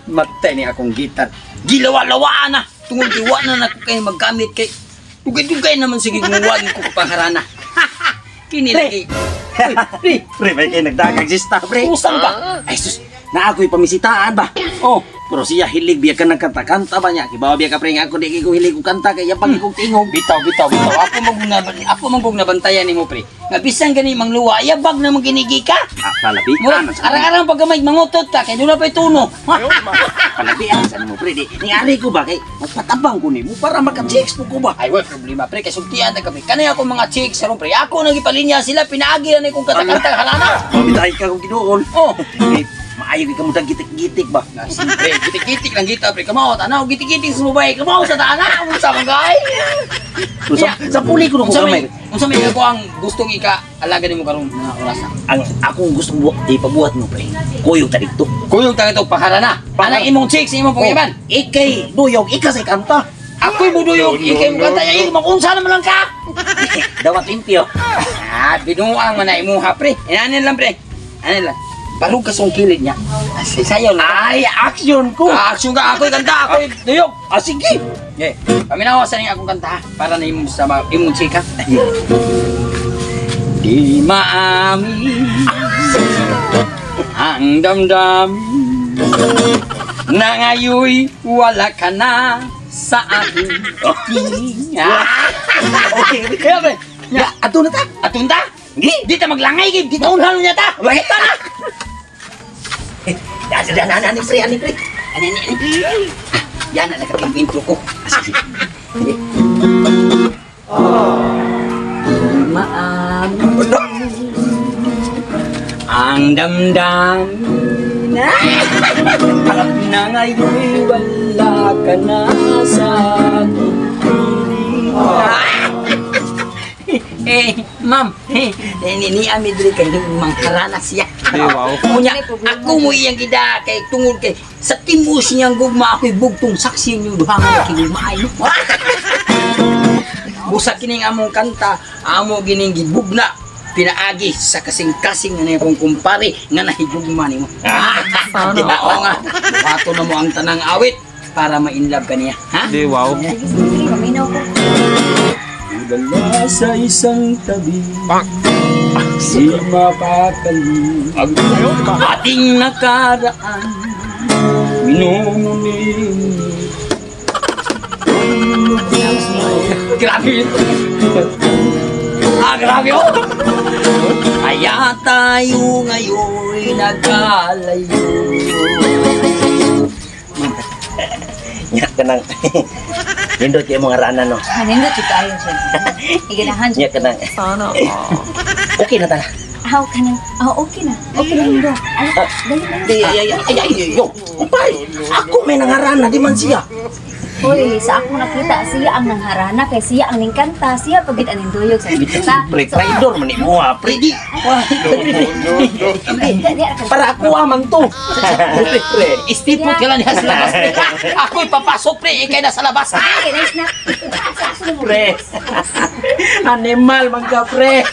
Matay ni akong gitar. Gilawa-lawaan na. Tungod kay wa na nako kay maggamit kay dugay-dugay naman sige guwagin ko kapangharana. Kini lagi. Uy, pre, Pre, may kay nagdagang sista, pre. usang ba? Ay sus, na ako'y pamisitaan ba? Oh, Pero siya hilig biya ka nagkanta-kanta ba niya? Kibawa biya ka pre nga ako di ko hilig og kanta kay yapag kong tingog. Bitaw, bitaw, bitaw. Ako mong nabantayan nimo, pre. Nga bisan gani mangluwa, yabag na mong ginigi ka. Ah, palabi. Mura, arang-arang paggamay mangutot ka kay dula pa'y tuno. Palabi sa nimo pre. Di ni ko ba kay magpatabang ko nimo para maka-chicks po ko ba? Ay, wala problema, pre. Kay sultian na kami. Kanay ako mga chicks karon, pre. Ako nagipalinya sila, pinaagi na kong kanta-kanta halana. Mabitay ka kong ginuon. Oh. Kay maayo kay kamutang gitik-gitik ba? Na, siyempre, gitik-gitik lang kita, pre. Kamaot, ano, gitik-gitik sa babae. Kamaot sa daan, ah. Unsa man kay? So, sa puli ko Unsa ko may, gamay. unsa may ako ang gustong ika-alaga nimo karon mga orasa? Ang akong gustong ipabuhat mo pre. Kuyog ta dito. Kuyog ta ito, paharana. Anang imong chicks, imong pangiban. Ikay duyog ika sa kanta. Ako'y muduyog, ikay mo kanta, ay makunsa naman lang ka. Dawat limpyo. Ah, binuang man na imuha, pre. Inanin lang, pre. Anin lang. Barug ka sa kilid niya. Sayaw na. Ay, action ko. Ah, action ka, ako'y kanta, ako'y duyog. Ah, sige. Yeah. Paminawa sa akong kanta ha, para na imong sa imong chika. Di maamin ang damdamin na ngayoy wala ka na sa aking piling. Ah! Okay. Kaya pre, Ya, ato na ta. atun ta? Di ta maglangay, di ta unhan niya ta. Langay ta na. Ya, sudah na ani pre, ani pre. Ani ani ani. Yan na nakaking intro ko. Ah, sige. Sige. Maamin ang damdamin na ngayon'y wala ka na sa aking piling. Eh, ma'am, eh, ni ami diri kay mangharana siya. Wow. Unya, ako mo iyang gida kay tungod kay sa timus niyang gugma ako'y bugtong saksi niyo duha nga kigugmaay. Busa kining among kanta, amo gining gibugna pinaagi sa kasing-kasing nga akong kumpare nga nahigugma nimo. Oo nga, buhato na mo ang tanang awit para ma-inlove ka niya, ha? Di wow. Sige, sige, maminaw ko. Dala sa isang tabi, si mapakali ang ating nakaraan, minumuni. Grabe. Ah, grabe oh. Kaya tayo ngayon'y nagkalayo. Nya ka nang. Nindot kay mga rana no. Nindot jud kaayo siya. Iganahan. Nya ka nang. Sana. Okay na ta. Ah, okay na. Ah, okay na. Okay na nindo. Ay, dali na. Di ay ay ay ay yo. Kumpare, ako may nangarana di man siya. Hoy, sa ako nakita siya ang nangharana kay siya ang ningkanta, siya pagid aning duyog sa kita. Pre, traidor man ni mo ha, pre. Di. Para ako aman to. Pre, pre, istipot ka lang niya sa labas, pre. Ako'y papasok, pre. Ikay na sa labas. Ay, nice na. Pre. Animal man ka, pre.